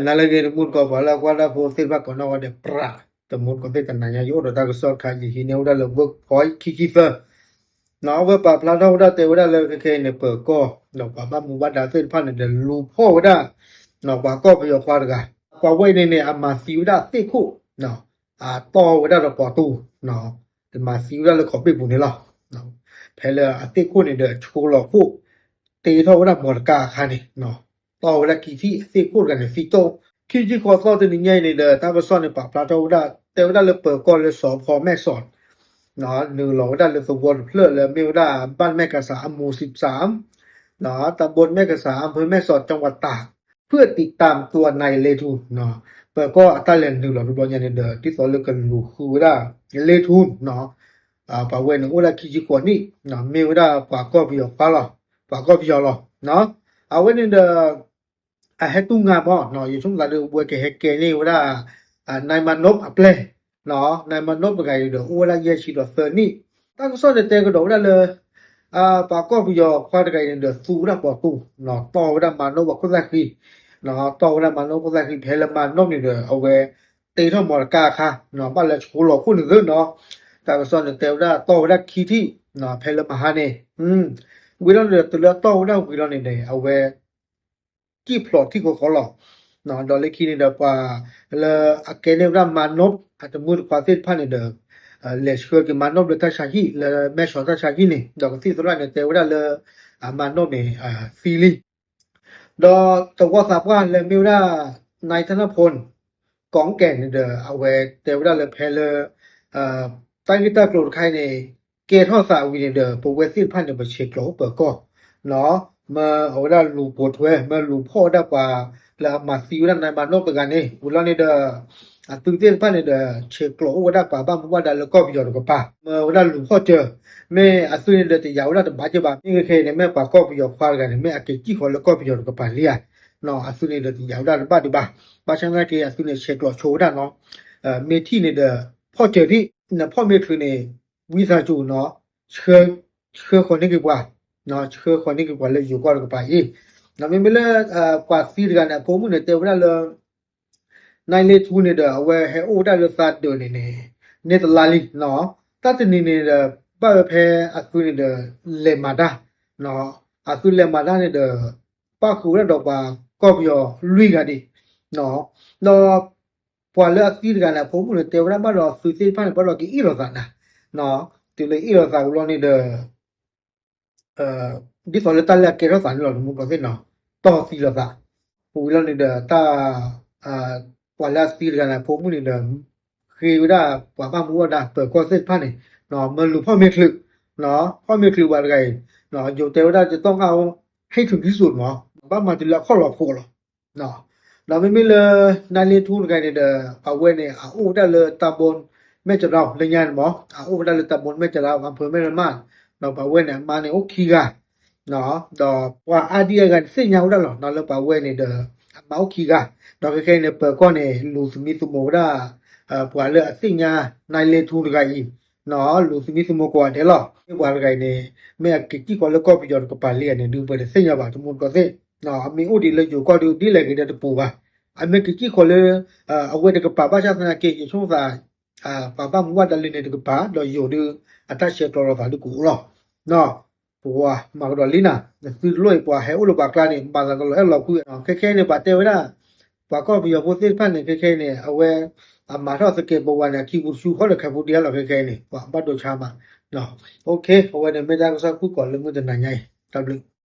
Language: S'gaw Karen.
နၤလၢအဂ့ၤ တမူတကိး ပှၤလၢအကွၢ်တၢ်ဖိသ့ၣ်တဖၣ်ကိးနီၢ်ဂၤဒဲး ပြး တမူတကိးသ့ၣ် တနၤညါ ယအိၣ်ဒီးတၢ်ကစီၣ်တခါ ယဟံးန့ၢ်ဝဲဒၣ်လၢ Workpoint ခံဆံသၢ နီၢ် အဝဲပာ်ဖျါထီၣ်ဝဲဒၣ်တဲဝဲဒၣ်လၢခဲခဲအံၤန့ၣ် ပၢၤကီၢ် ဒီးပှၤဘၣ်မူဘၣ်ဒါသ့ၣ်တဖၣ်န့ၣ်ဒီး လူၤဖီၣ်ဝဲဒၣ် နီၢ် ပှၤကီၢ်ပယီၤခွါတဂၤ ပှၤဝဲအံၤန့ၣ်န့ၣ် အမၤသံဝဲဒၣ်သ့ၣ်ခိၣ် တီၢ်ဝဲဒၣ်ဒီးပှၤတူၢ် မၤသံဝဲဒၣ်လၢခီးဘ့ၣ်ပူၤန့ၣ်လီၤ. ဖဲလၢအသ့ၣ်ခိၣ်န့ၣ်ဒီး ဆှိလီၤခိၣ် တ့ထီၣ်ဝဲဒၣ်မီတကါအခါန့ၣ် တီၢ်ဝဲဒၣ်ခံထံၣ် အသ့ၣ်ခိၣ်တဂၤန့ၣ်သံတိၢ် ခံဆံဃိးသီတနံၤညါအံၤန့ၣ်ဒီး တၢ်ကစီၣ်န့ၣ် ပာ်ဖျါထီၣ်ဝဲဒၣ် တဲဝဲဒၣ်လၢပၢၤကီၢ်လၢစီၤဖီမဲၢ်စီး နုာ်လီၤဝဲဒၣ်လၢသဝီတဖျၢၣ်လၢမ့ၢ်ဝဲဒၣ် ဘၣ်မဲၢ်ကစးအမူၤစံးစၢ် တၢ်ဘိမဲၢ်ကစး အဖၢမဲၢ်စီး ကၠီဝၤတၢ် ဖုၣ်အတံးတၢ်မသူအနၤအံၤလ့ထူ ပၢၤကီၢ်အတၢ်လဲၤနုာ်လီၤတဘျီညါန့ၣ်ဒီး ဒ်သိးလၢကလူၤဃုဝဲဒၣ် လ့ထူ ပှၤဝဲန့ၣ်အိၣ်ဒၣ်ခံဆံဃိးနံၣ် မ့ၢ်ဝဲဒၣ်ပှၤကီၢ်ပယီၤခွါလီၤ ပှၤကီၢ်ပယီၤလီၤ. အဝဲန့ၣ်ဒီး အဟဲတူၢ်ငါမး ယဆိကမိၣ်သးဒီး ဝဲကဟဲကဲန့ၢ်ဝဲဒၣ် နၢ်မၤနိးအပျဲၢ် နၢ်မၤနိးတဂၤအံၤဒီး အိၣ်ဝဲဒၣ်ယဲၢ်ဆံဒီးသၢနံၣ် တၢ်ကစီၣ်န့ၣ်တဲကဒီးဝဲဒၣ်လၢ ပှၤကီၢ်ပယီၤခွါတဂၤအံၤန့ၣ်ဒီး သူဝဲဒၣ်ပှၤတူၢ် တီၢ်ဝဲဒၣ်မၤနိးပှၤခိၣ်သၣ်ဃံ တီၢ်ဝဲဒၣ်မၤနိးခိၣ်သၣ်ဃံ ဖဲလၢမၤနိးန့ၣ်ဒီး အဝဲ တ့ထီၣ်မီတကါအခါ ဘၣ်လၢဆှိလီၤခိၣ်န့ၣ်သ့နီၤ တၢ်ကစီၣ်န့ၣ်တဲဝဲဒၣ်တီၢ်ဝဲဒၣ်ခံထံၣ် ဖဲလၢမဟါန့ၣ် ဝံၤလီၤန့ၣ်ဒီး တုၤလၢအတီၢ်ဝဲဒၣ်ဝံၤလီၤန့ၣ်န့ၣ် အဝဲ ကံၣ်ဖျိးထံၣ်ဃီဃီလီၤ. ဒီးလၢခံန့ၣ်ဒီး ပှၤလၢအကဲန့ၢ်ဝဲဒၣ်မၤနိး အတမုၢ်တခွါသ့ၣ်တဖၣ်န့ၣ်ဒီး လဲၤဆှၢက့ၤမၤနိးလၢတၢ်ဆါဟံၣ် လၢမဲၢ်ဆီးတၢ်ဆါဟံၣ်န့ၣ် ဒီးကသံၣ်သရၣ်န့ၣ် တဲဝဲဒၣ်လၢ အမၤနိးန့ၣ် သံလံ ဒီးသဝီသးပှၢ်လၢမ့ၢ်ဝဲဒၣ် နၢ်တၢ်နၢ်ဖိ ကီၣ်ကဲၣ်န့ၣ်ဒီး အဝဲတဲဝဲဒၣ်လၢဖဲလၢ တၢ်ဂ့ၢ်တၢ်ကျိၤတခါအံၤန့ၣ် ကဲထီၣ်သးဝံၤန့ၣ်ဒီး ပဝဲသ့ၣ်တဖၣ်န့ၣ် ပဆဲးကျိးအိၣ်ပၢၤကီၢ် မၢအဝဲဒၣ်လူၤပိာ်ထွဲ မၢလူၤဖီၣ်ဝဲဒၣ်ပှၤလၢအမၤသံဝဲဒၣ်နၢ်မၤနိးတဂၤန့ၣ် ဝံၤလီၤန့ၣ်ဒီး အသုသ့ၣ်တဖၣ်န့ၣ်ဒီး ဆဲးကျိးအိၣ်ဝဲဒၣ်ပှၤဘၣ်မူဘၣ်ဒါလၢကီၢ်ပယီၤတကပၤ မၢဝဲဒၣ်လူၤဖီၣ်စၢၤ မ့ၢ်အသုန့ၣ်ဒီးတယာ်ဝဲဒၣ်တဘၣ်က့ဘၣ် မ့ၢ်ခဲခဲအံၤန့ၣ် မ့ၢ်ပှၤကီၢ်ပယီၤခွါတဂၤန့ၣ် မ့ၢ်အက့ၤစံၣ်ဃီၤလၢကီၢ်ပယီၤတကပၤလံဧါ အသုန့ၣ်ဒီးတယာ်ဝဲဒၣ်တဘၣ်ဒံးဘၣ် ဘၣ်ဆၣ်သနာ်က့ အသုန့ၣ်ဆဲးကျိးဆိဝဲဒၣ်နီၤ မ့ၢ်ထံၣ်န့ၣ်ဒီး ဖီၣ်စၢၤဒံး နဖီၣ်မ့ၢ်ချုးန့ၣ် ဝံသးစူၤနီၤ ဆှၢဃီၤန့ၢ်က့ၤပှၤ ဆှၢဃီၤန့ၢ်က့ၤပှၤလၢယိၤကီၢ်တကပၤအံၤ မ့မ့ၢ်လၢ ပှၤသံတဂၤန့ၣ် အဖိမုၣ်န့ၣ် တဲဝဲဒၣ်လၢ နၢ်လ့ထူန့ၣ်ဒီး အဝဲဟဲအိၣ်ဝဲဒၣ်လၢသးဒၢးန့ၣ်န့ၣ် န့ၢ်တလါလံနီၤ တၢ်တနံၤန့ၣ်ဒီး ဘၣ်ဝဲဖဲအသုန့ၣ်ဒီး လဲၤမၤတၢ် အသုလဲၤမၤတၢ်န့ၣ်ဒီး ပၣ်ဃုာ်ဝဲဒၣ်ဒီးပှၤကီၢ်ပယီၤလွံၢ်ဂၤဒံး ဒီး ပှၤလၢအသံတဂၤန့ၣ် အဖိမုၣ်န့ၣ် တဲဝဲဒၣ်ဘၣ်ဒီးအသုသ့ၣ်တဖၣ်န့ၣ် ဘၣ်ဒီးကအ့ၣ်လိာ်သးနၤ တုၤလၢအ့ၣ်လိာ်သးဝံၤလီၤန့ၣ်ဒီး ဒ်သိးလၢတၢ်လၢအကဲထီၣ်သးန့ၣ်လီၤ တမူတကိးသ့ၣ်နီၤ တီၢ်သံလိာ်သး ဝံၤလီၤန့ၣ်ဒီးတၢ် ပှၤလၢအသံတဂၤန့ၣ် အဖိမုၣ်န့ၣ်ဒီး ဃ့ဝဲဒၣ်ပှၤဘၣ်မူဘၣ်ဒါပၢၤကီၢ်သ့ၣ်တဖၣ်န့ၣ် မၢလူၤဖီၣ်မ့ၢ်ချုး ဖီၣ်မ့ၢ်ချုးပှၤတဂၤအံၤ ယိၤတဲဝဲဒၣ် จะต้องเอาให้ถึงที่สุด မး ဘၣ်မၤတုၤလၢအခီၣ်လီၤဖိးလီၤ ဒီးမ့မ့ၢ်လၢ နၢ်လ့ထူတဂၤန့ၣ်ဒီး ပှၤဝဲန့ၣ် အအိၣ်ဝဲဒၣ်လၢတၢ်ဘိ မဲၢ်ကရၢလၢညါန့ၣ်မး အအိၣ်ဝဲဒၣ်လၢတၢ်ဘိမဲၢ်ကရၢ အဖၢမဲၢ်လမၢ် ဒီးပှၤဝဲန့ၣ် အမါန့ၣ်အိၣ်ခံဂၤ ဒီးပှၤအါဒံအါဂၤန့ၣ်သ့ၣ်ညါဝဲဒၣ်လီၤ လၢပှၤဝဲန့ၣ်ဒီး အမါအိၣ်ခံဂၤ ဒီးခဲခဲအံၤန့ၣ် ပၢၤကီၢ်န့ၣ် လူၤသမံသမိးဝဲဒၣ် ပှၤလၢအသ့ၣ်ညါ နၢ်လ့ထူတဂၤအံၤ လူၤသမံသမိးကိးဂၤဒဲးလီၤ မ့ၢ်ပှၤတဂၤအံၤန့ၣ် မ့ၢ်အက့ၤစံၣ်ဃီၤလၢကီၢ်ပယီၤတကပၤလံဧါန့ၣ် ဒုးပှဲၤတသ့ၣ်ညါဘၣ် တမူတကိးသ့ၣ် အမ့ၢ်အိၣ်ဒံးလၢယိၤကီၢ်ဒုး ဒ်လဲၣ်ဂ့ၤဒီးတပူၤဘၣ် အမ့ၢ်က့ၤစံၣ်ဃီၤလၢ အဝဲတကပၤဘၣ်ဆၣ်သနာ်က့ ယဆိကမိၣ်သး ပှၤဘၣ်မူဘၣ်ဒါလၢန့ၣ်တကပၤ ဒီးယိၤဒုး အတၢ်ဆဲးကျိးလိာ်သးဒုးကအိၣ်လီၤ ပှၤမၤကဒီးလံနၤ သုတလိၣ်အံၤ ပှၤဟဲအိၣ်လၢပှၤကျါန့ၣ် မၤသးကလီၤအဲၣ်လီၤကွံ ခဲခဲအံၤန့ၣ် ပှၤတဲဝဲဒၣ် ပှၤကီၢ်ပယီၤဖိသ့ၣ်တဖၣ်န့ၣ် ခဲခဲအံၤန့ၣ် အဝဲ အမၤထီၣ်သကဲးပဝးန့ၣ် အခံပူၤတဆူ ဟီၣ်လၢခဲပူၤဒံးလီၤ ခဲခဲအံၤန့ၣ် ပှၤဘၣ်ဒိဆါမး အဝဲန့ၣ်မ့ၢ်တၢ်ကစီၣ်ဖုၣ်ကိာ်လၢမုၢ်တနၤညါအံၤ တၢ်ဘျုး